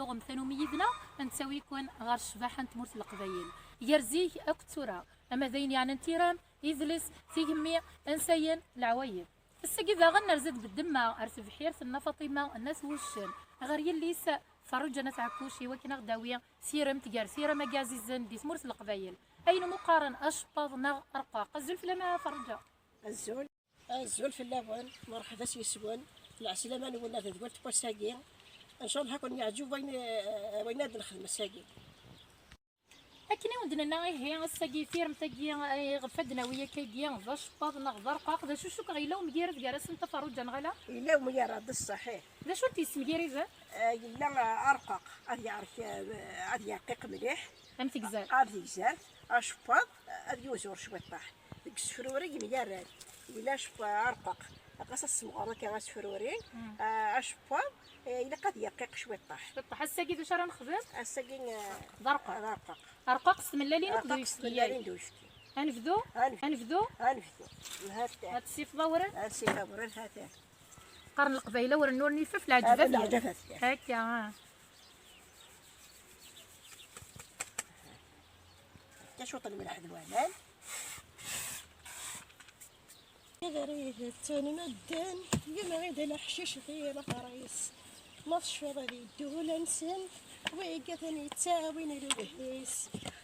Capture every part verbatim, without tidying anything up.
Tuɣem tanumi yid-neɣ, ad nettawi-ken ɣer ccbaḥa n tmurt n Leqbayel, gar zik akked tura, ama d ayen yeɛnan tiram, idles, tigemmi, ansayen, leɛwayed. Ass-agi daɣen nerza-d beddemma ar tebḥirt n Nna Faṭima n At Wuccen, ɣer yelli-s Ferruǧa n At Ɛekkuc, i wakken ad ɣ-d-tawi tiremt gar tiram-agi ɛzizen di tmurt n Leqbayel, ayen umi qqaren acebbaḍ neɣ arqaq. Azul fell-am a Ferruǧa. Azul. Azul fell-awen, merḥba s yes-wen, lɛeslama-nwen ar tedwilt n wass-agi. Ncallah ad ken-yeɛǧeb wayen, eh, wayen ad nexdem ass-agi. Akken i wen-d-nenna, ihi ass-agi tiremt-agi, eh, iɣef ad d-nawi akkagi d acebbaḍ neɣ d arqaq, d acu cukkeɣ yella umgired gar-asent a Ferruǧa neɣ ala? Yella umgired, d ṣṣeḥ, ih. D acu i t-yessemgiriden? Eh, yella, eh, arqaq, ad yeɛrek, eh, ad yeɛqiq mliḥ. Am tegzart. Ar tegzart, acebbaḍ, eh, ad yuzur cwiṭṭaḥ. Deg usefruri yemgarad, yella aceb-, arqaq, ɣas ad semɣer akka asefruri, ah, acebbaḍ, eh, ilaq ad yeɛqiq cwiṭṭaḥ. Cwiṭṭaḥ. Ass-agi d acu ara nexdem? Ass-agi, eh, d arqaq. D arqaq. Arqaq s tmellalin akked uyefki. Arqaq s tmellalin d uyefki. Ad nebdu? Ad nebdu. Ad nebdu? Ad nebdu. Hat-, ad tessifeḍ awren? Ad nessif awren, hat-, qqaren Leqbayel awren ur nifaf leɛǧeb ad leɛǧeb ad yaf. Akka, ah. Akka cwiṭ n lmelḥ d waman. Abrid ttun medden, yemɣi-d leḥcic di leɣris. Ma tecfiḍ ad yeddu ula-nsen, wiggaten yettawin lewhi-s.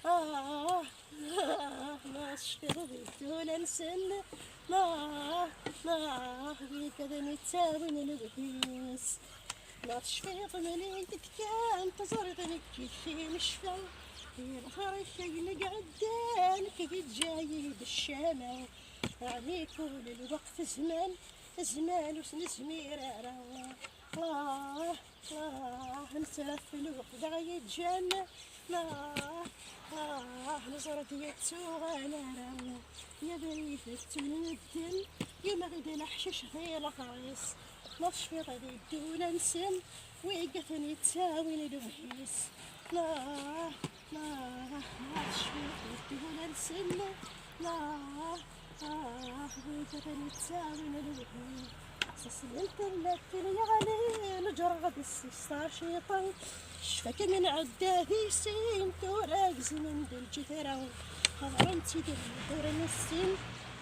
Ah, ah, ma tecfiḍ ad yeddu ula-nsen, ah, ah, wiggaten yettawin lewhi-s. Ma tecfiḍ mlil d-kkan, teẓriḍ nekk d tin cfiɣ. Di lexrif ayen i iɛeddan, nekk yeǧǧa-yi-d ccama. Ɛni kul lweqt zman, zman ur s-nezmir ara. Ah, ah, nettraf lweqt d aɣ-yeǧǧan. Ah, ah, neẓra-t yettuɣal ara. Yabrid ttun medden, yemɣi-d leḥcic di leɣris. Ma tecfiḍ ad yeddu ula-nsen, wiggaten yettawin lewhi-s. Ah, ah, ma tecfiḍ ad yeddu ula-nsen. Ah, ah, wiggaten yettawin lewhi-s. Saslen talatin yeɣli, leǧreɣ ad s-yestar ciṭan. Ccfaka mi nɛedda di sin, tura gezmen-d lǧitra. Xeḍren-tt-id ur nessin,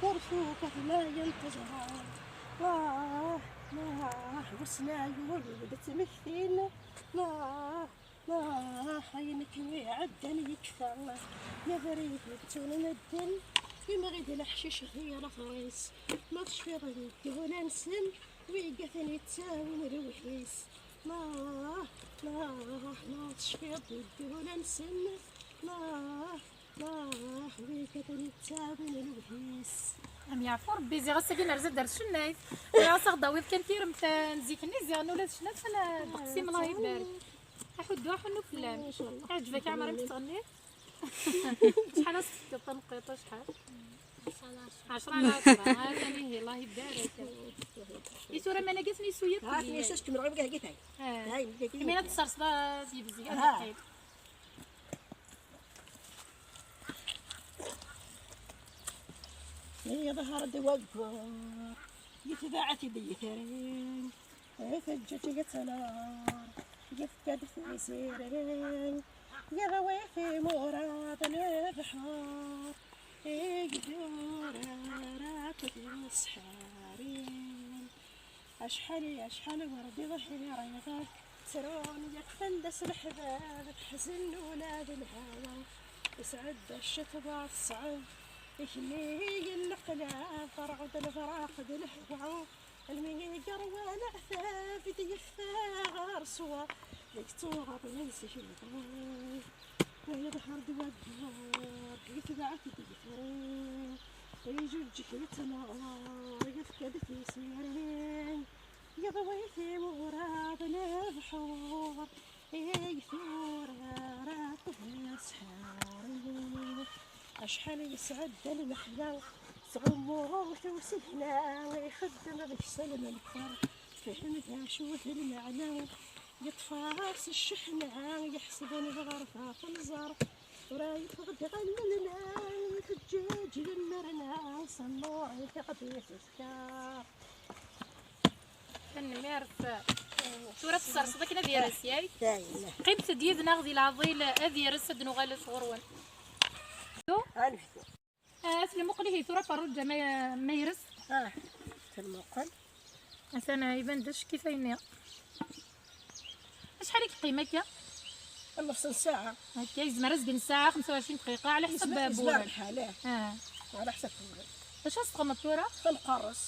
ur tukat ma yenteẓra. Ah, ah, ur sneɛyun ur d-ttmektin. Ah, ah, ayen akken iɛeddan yekfa. Abrid yettun medden, yemɣi-d leḥcic di leɣris. Ma tecfiḍ ad yeddu ula-nsen, wiggaten yettawin lewhi-s. Ah, ah, ma tecfiḍ ad yeddu ula-nsen. Ah, ah, wiggaten yettawin lewhi-s. Am yeɛfu Rebbi, ziɣ ass-agi nerza-d ar tcennayt. Ziɣ ass aɣ-d-tawiḍ kan tiremt n zik-nni, ziɣ nula d ccna, ala ddeqs-im, Allah ibarek. Aḥuddu, aḥunnu fell-am. Iɛǧeb-ak Ɛmer amek tettɣenniḍ? Acḥal ad s-tefkeḍ taneqqiṭ, acḥal? Ɛecra ɛla ɛecra. Ah, tani ihi, Allah ibarek. I tura ma nagi ad ten-yessu yiḍ? Ah, ad ten-yessu, kemmleɣ, imika heggi-t-ay. Ah. Hay, imika heggi-t-ay. Imina ad tesserseḍ ad yebzeg, ad yeqqim. Iḍher-d waggur, yetbeɛ-it-id yitri. Teǧǧa-tt ad tenher, yefka-d tisirin, yeḍwi timura d lebḥer, igdurar akked yisḥarin. Acḥal, acḥal ur d-iḍhireɣ, ttrun yak fell-as leḥbab, teḥzen ula d lhawa. Isɛedda ccetwa teṣɛeb, ikemmel lqella, terɛed lebraq d lehwa. Almi i yerwa leɛtab i d-yeffeɣ ɣer ṣṣwab, deg ttuɣaḍ n zik lɣar. Wa yeḍher-d waggur, yetbeɛ-t-id yitri. Iǧuǧǧeg yettnaɣar, yefka-d tisirin. Yeḍwi timura d lebḥur, igdurar akked yisḥarin. Acḥal yesɛedda lmeḥna, tettɣummu-t usigna, ixeddem deg-s lmenfer, fhem d acu-t lmeɛna, yeṭṭef-as cceḥna, yeḥseb ad nehder ɣef nẓer, tura yeffeɣ-d ɣer lmelma, iteǧǧaǧ lemmerna, s nnuṛ i tiɣdi tefka. Tanemmirt. Tura tesserseḍ akken ad yers, yak? Dayen. Qqimet-d yid-neɣ di leɛḍil, ad yers, ad d-nuɣal sɣur-wen. Anfet. Ah, aslemuqel ihi tura Ferruǧa ma, ma yers. Ah, telmuqel. Atan iban-d acek-it ayenni. Acḥal i yeqqim akka? Nneṣ n ssaɛa. Akka, yezmer azgen ssaɛa, xemsa u ɛecrin dqiqa, ɛla ḥsab. Yezmer, yezmer lḥal, eh. Ah. Ɛla ḥsab. D acu ad s-txedmeḍ tura? Ad nqerres.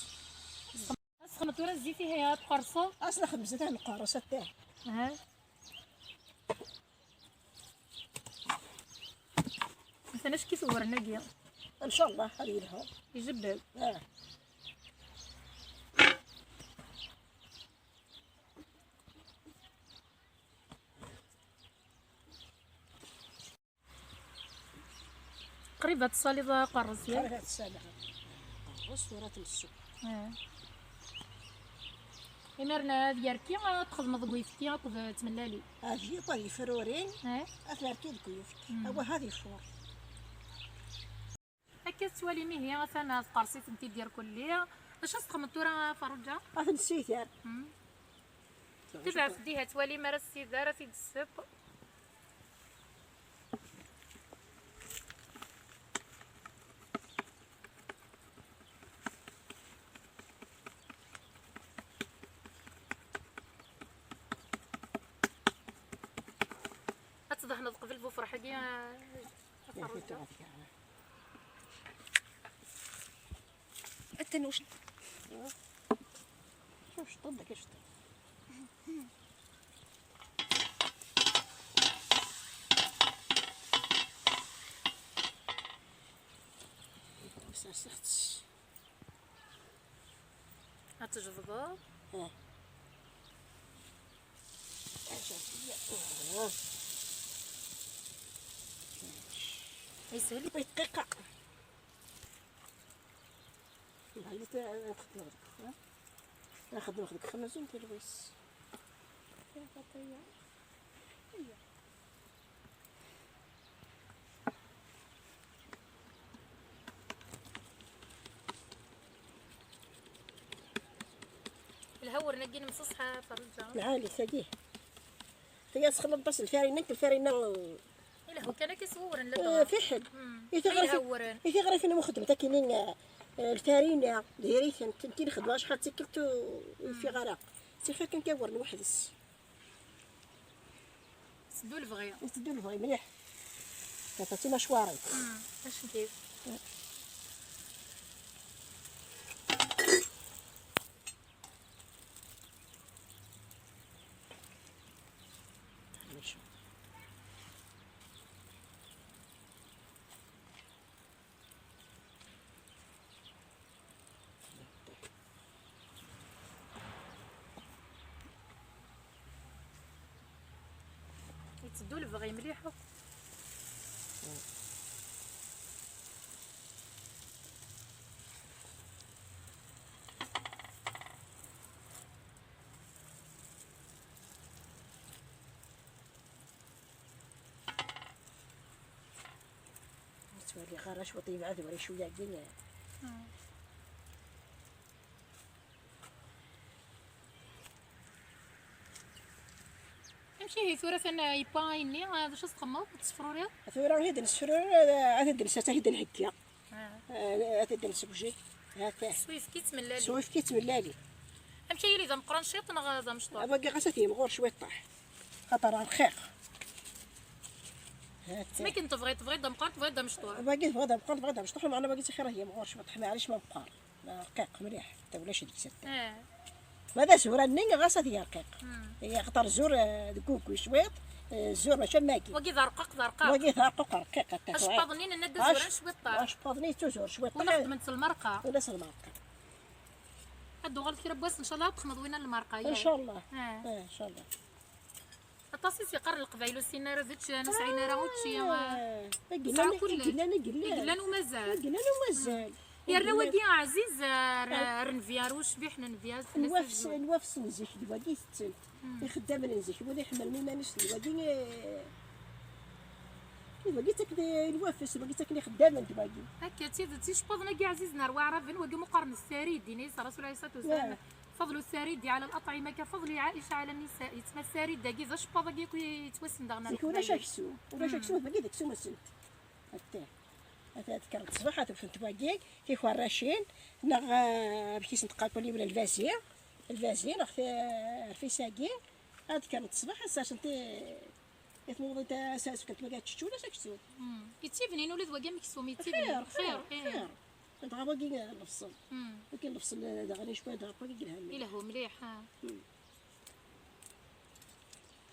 Ad s-txedmeḍ tura zzit ihi ad tqerseḍ? Ad s-nxedmet ad nqerres, atah. Aha. Atan acek-it uwren-agi. Ncallah ad yelhu. Ijebbed. Ah. Qrib ad tsaliḍ aqerres, yak? Qrib ad tsaliḍ aqerres, tura ad t-nesseww. Eh. Imiren ad yerki, ad txedmeḍ deg uyefki akked tmellalin. Ad yewwi ad yefruri, eh, ad t-nerki deg uyefki. Mm. Awah, ad ifuṛ. Akka tettwalim ihi, atan tqerṣit n tidir kulli. D acu ad s-txedmeḍ tura, Ferruǧa? Ad t-nessider. Mm. Tebɛet diha, twalim ara ssider, ad t-id-tesseww. Ad tdehneḍ qbel bu ufreḥ-agi, a Ferruǧa. Atan uc-, شوف شطب كيف شطب. سرسختش. هتجبدها؟ اه. يسهل. دقيقة. معليش، ناخذ ناخذ خمسون في الويس. يا فطية. هيا. الهور نقي نمصصها فرنجة. العالي سديه. هي تخلط بس الفارينة، الفارينة. إلا هو كان كيصورن لك. آه، في حل. مم. إيه، غير في، إيه، غير فينا مخدم تاكينين، آه، الفارينة، ديري ثم تنتين خدمة شحال تكلت و-، في غرق. سيفر كان كيورن وحدس. سدو البغي. نسدو البغي مليح. صافي، تي مشواري. مم، اش كيف؟ يتدو البغي مليح. تولي غير شوية يبعد وري شوية كين. امشي هي ثورة ثنا يبا إني، آه، باش تخمض وتسفروري. ثورة هي دنسفرور، آه، هذا دنسة، هي دنهكيا. آه. آه، هذا دنسبجي. هاكا. سويف كي تملالي. سويف كي تملالي. امشي هي اللي ذا مقران شيط نغ ذا مشطوح. أبا قاعدة هي مغور شوية طاح. خاطر راه رقيق. هاكا. سميك انت بغيت، بغيت دم قرط، بغيت دم شطوح. باقي بغيت دم قرط، بغيت دم شطوح، معنا باقي تخير هي مغور شوية طاح، معليش ما مقار. لا، رقيق مليح، حتى ولا شي ديك ستة. آه. ماذا زور النين غاصة هي رقيق. مم. هي خطر زور، آه، دكوكو شويط، آه، زور ماشي ماكي. وقي ذا رقاق، ذا رقاق. وقي ذا رقاق رقيق حتى اش شويط. باظنين ان الدز اش-، زوران شويط طاح. اش باظنين تو زور شويط طاح. ونخدم المرقة. ولا المرقة. هادو غير كي ربواس ان شاء الله تخمض وين المرقة، ان ياك؟ شاء الله. آه. آه، ان شاء الله. Aṭas i s-yeqqaren leqbayel ur ssinen ara ad ččen, ur sɛin ara učči. آه. Sɛan kullec. Igellan, igellan. Igellan umazal. Igellan umazal. Yerna wagi ɛziz ar, ar nnbi, ar ucbiḥ n nnbi, ar fell-as. Nwafes, nwafes n zik d wagi tetten. Ixeddamen n zik, wid iḥemmlen iman-is d wagi, eh, d wagi ttaken i nwafes, d wagi ttaken ixeddamen d wagi. Akka, d tidet, icebbaḍen-agi ɛzizen ar waɛraben, wagi meqqaren ssari, ddin-is, Rasul alayhi ṣṣalatu wassalam. فضل السارد على الأطعمة كفضل عائشة على النساء. يتسمى السارد داكي ذا شباط داكي كي يتوسم داغنا ذيك ولاش القبايل. اكسو، ولاش اكسو، باقي داك سوم سنت. حتى هذا كان الصباح، هذا فهمت باقي كي خوار راشين، نغ بكيس نتقابل ولا الفازي، الفازي نغ في، في ساقي. هذا كان الصباح، هسه عشان تي، يتموضي تا ساس كنت ما قاعدش تشوف ولا ساكتو. يتيبني نولد وقام مكسوم، يتيبني. خير، خير، خير، إيه. خير. دابا كي نفصل. مم. كاين نفصل دابا غادي شويه دابا كي الهم. إلا هو مليح، ها. مم.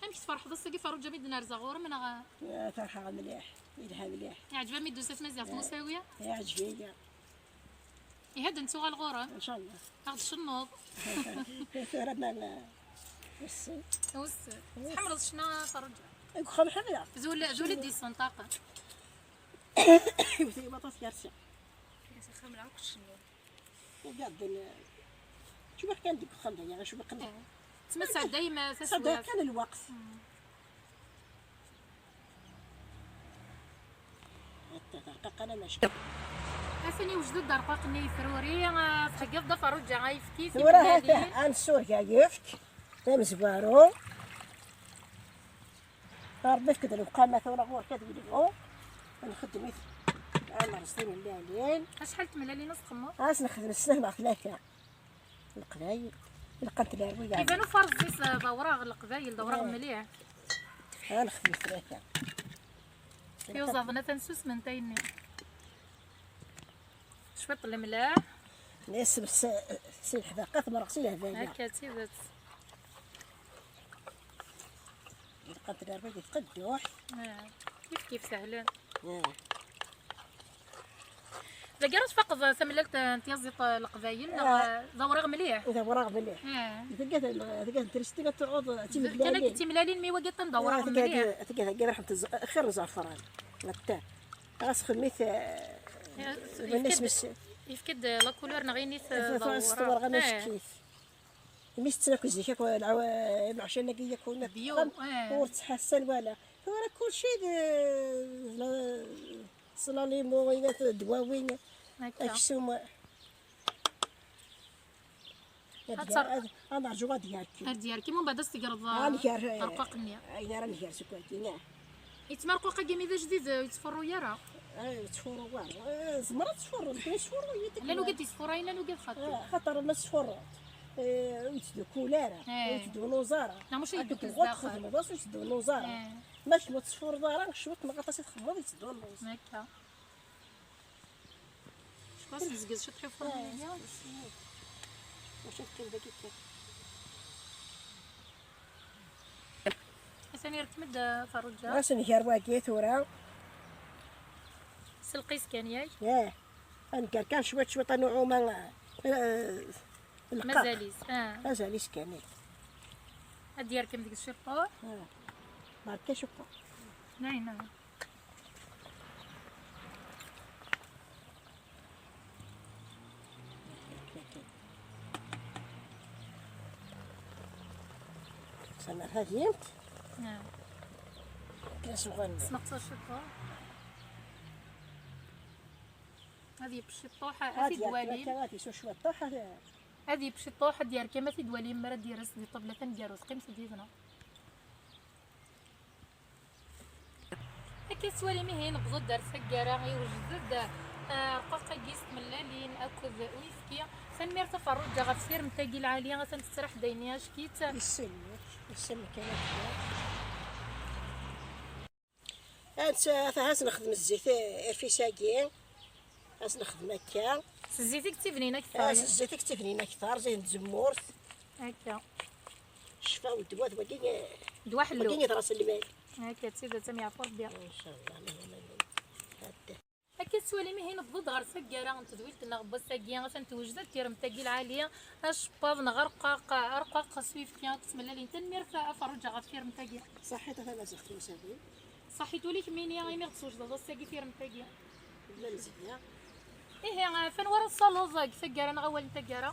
أمك تفرح بس كيف رجع ميد نار زغور من غا. آه، فرحة مليح، يلها مليح. يعجبها ميد دوسات مزيان في آه. مساوية. يعجبني. إيه، هاد نتو غا الغورة. إن شاء الله. هاد الشنوط. كثيرة مال. وس. وس. تحمل الشنا فرجع. يقول خم حملة. زول، زول دي سنطاقة. وثي بطاطا يرسم. يا سخام العوق الشنوط. وقاعدين شو بقى عندك خلده يا شو بقى عندك؟ إيه. تسمى ساعة دايما ساعة ساعة كان الوقت. مم. حتى ترقق أنا ماشي. أسني وجدوا الدرقاق ني فروري، آه، تحقق ضفر وجه غايفكي، ثورة هذا عن سوريا يفك. تم زبارو. ربي يفقد الوقامة ثورة غور كذا يدعو. نخدم يث-، عمر سنين الليالين. أشحال تملالين أصخمو؟ أس نخدم السنة مع ثلاثة. القبايل. القنت العربية. كيبانو فرز زيس دوراغ القبايل، دوراغ إيه. مليح. ها نخدم ثلاثة. يوزا ظنا تنسوس من تايني. شوية الملح. ناس بس سي الحذاقة، مرق سي الهبالة. هكا تيبت. القنت العربية تقدوح. آه. كيف كيف سهلين. آه. داكي راه تفقد تمللت نتيازيط القبايل، آه. ضورغ مليح. إذا ضورغ مليح. آه. تلقى، تلقى تريستي كتعوض تيملالين. كانت تيملالين مي وقت ضورغ آه، تلقى مليح. تلقى، تلقى راه تزخر زعفران. متى. خاص خميت، آه، آه، بالنسبة يفكد، س- يفكد لا كولور نغيني آه، ضورغ. ضورغ ماشي آه. كيف. مي ستنا كوزي كاكو العو-، العشاء نقي يكون بيو، آه. ورتحسن ولا. هو راه كلشي د-، لا، صلاليمو، وين دواوين. هكا. اكسوم. هاد هاد صار- هاد، هاد رجوع ديالك. هاد ديالك، من بعد استقرض آه، نكار، آه، رقاق النية. آه، يا راه نكار سكواتي، نعم. يتما رقاق كيما إذا جديد، آه، يتفرو يا راه. آه، يتفرو واه. آه، زمرة تفرو، انت تفرو، يدك لا، لو لا. قد يتفرو، لا، لو قد خاطر. آه، خاطر ما تفرو. آه، وتدو كولارة، إيه. وتدو نوزارة. لا، مش هاك يدوك تبغى الزاخر. تخدم، بس وتدو نوزارة. إيه. ماش ما تفرو دارا، شوية ما غطاس تخمر، يتدو النوز. هكا. شكون تزقز شي طيفون آه، هي؟ وشوف كيف ذاك كيف. ثاني رتمد فرجة. اش نهار واقي ثورة. سلقيس كان ياي؟ ياه. نقال كان شوية شوية نعومة، آه، القاع. مازاليس، آه. مازاليس كان. هاد ديال كم ديك الشيطور؟ آه. ماركة شوكو. نعم، نعم. سمع هذه يمت؟ نعم. كلا سوغن. سمعت شكرا. هذه بشي طوحة، هذه هذه دوالي. هذه شو شوية طوحة، هذه. هذه بشي طوحة ديال كما تدوالي مرة ديال راس دي طبلة تنقاروس قيمة ديالنا. Akka swali mihin bḍu-d ar taggara iwjed-d, ah, rqaq-agi s tmellalin akked uyefki. Tanemmirt a Ferruǧa ɣef tirmt-agi lɛali, atan tettraḥ-d ayen-nni acki-tt. Yesselmek, yesselmek kan akka. Ad, ad nexdem zzit irfis-agi. Ad nexdem akka. S zzit i yettibnin akter. Ah, s zzit i yettibnin akter, zit n tzemmurt. Akka. Ccfa u ddwa d wagi, d waḥellu. Wagi i d ras lmal. Akka, d tidet, am yeɛfu Rebbi. Ncallah, Allahumma amin. Akka tettwalim, ihi newweḍ-d ɣer taggara n tedwilt-nneɣ n wass-agi, atan tewjed-d tirmt-agi lɛali, acebbaḍ neɣ arqaq, arqaq s uyefki akked tmellalin. Tanemmirt a Ferruǧa ɣef tirmt-agi. Ṣaḥit a tamaziɣt n usawi. Ṣaḥit ula i kemmini imi ɣ-d-twejdeḍ ass-agi tirmt-agi. Llan zehya. Ihi, ɣef anwa ara tessaleḍ deg taggara neɣ awal n taggara?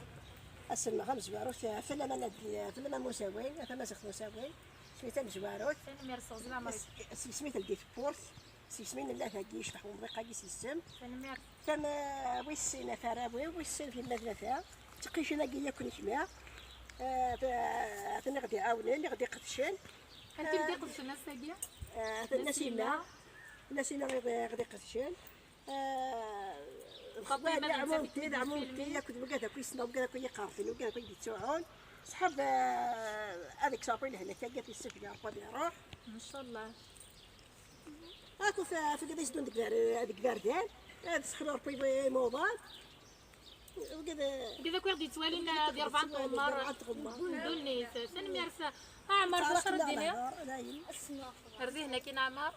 Ass-nneɣ amezwaru, f-, fell-am a Nadi, fell-am a Musawi, a tamaziɣt n Musawi, swi tamezwarut. Tanemmirt s ɣezlam. S-, s-, isem-it ldi tewwurt, s yisem-in nella dagi, yecḍeḥ umḍiq-agi s yisem. Tanemmirt. Tama wis sin a Farawi, wis sin f yemma d baba. Tiqicin-agi yakk n kma. Atan i ɣ-d-iɛawnen, i ɣ-d-iqedcen. Anti i d-iqedcen ass-agi? Atan Nasima. Nasima i ɣ-d-iqedcen. Lxaṭi, ɛmumti, d ɛmumti, akked wigad akk yessneɣ, wigad akk i yi-iqerben, wigad akk i yi-d-ittuɛun. Ṣḥab, ad ikser Ṛebbi lehlak-agi, ad yessufeg Ṛebbi ad iṛuḥ. Ncallah. Akked wigad i yettedun deg iberdan, ad sexlu Ṛebbi imuḍan. Wigad akk i ɣ-d-yettwalin di ṛebɛa n tɣemmar n ddunit. Tanemmirt. Ɛmer, d acu ara d-tiniḍ? Ar dihna kan Ɛmer.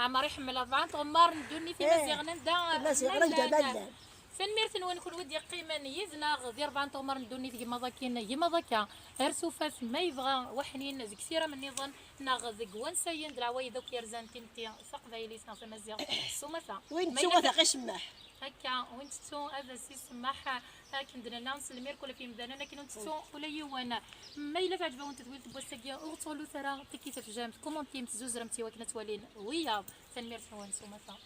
Ɛmer iḥemmel ṛebɛa n tɣemmar n ddunit, Imaziɣen anda ma llan. Tanemmirt-nwen kunwi d-yeqqimen yid-neɣ di ṛebɛa n tɣemmar n ddunit, gma ḍakin, gma ḍakka. Ar tufat ma yebɣa waḥnin deg tiram nniḍen neɣ deg wansayen d leɛwayed akk yerzan timetti taqbaylit neɣ tamaziɣt s umata. Win tettu ad aɣ-icemmeḥ. Akka, win tettu ad as-isemmeḥ. Akken d-nenna, nselmir kul ɣef yimdanen akken ur ntettu ula yiwen. Ma yella teɛǧeb-awen tedwilt n wass-agi, ur ttɣellut ara tikki tafjamt, kumantimt, zuzremt i wakken ad twalin wiyaḍ. Tanemmirt-nwen s umata.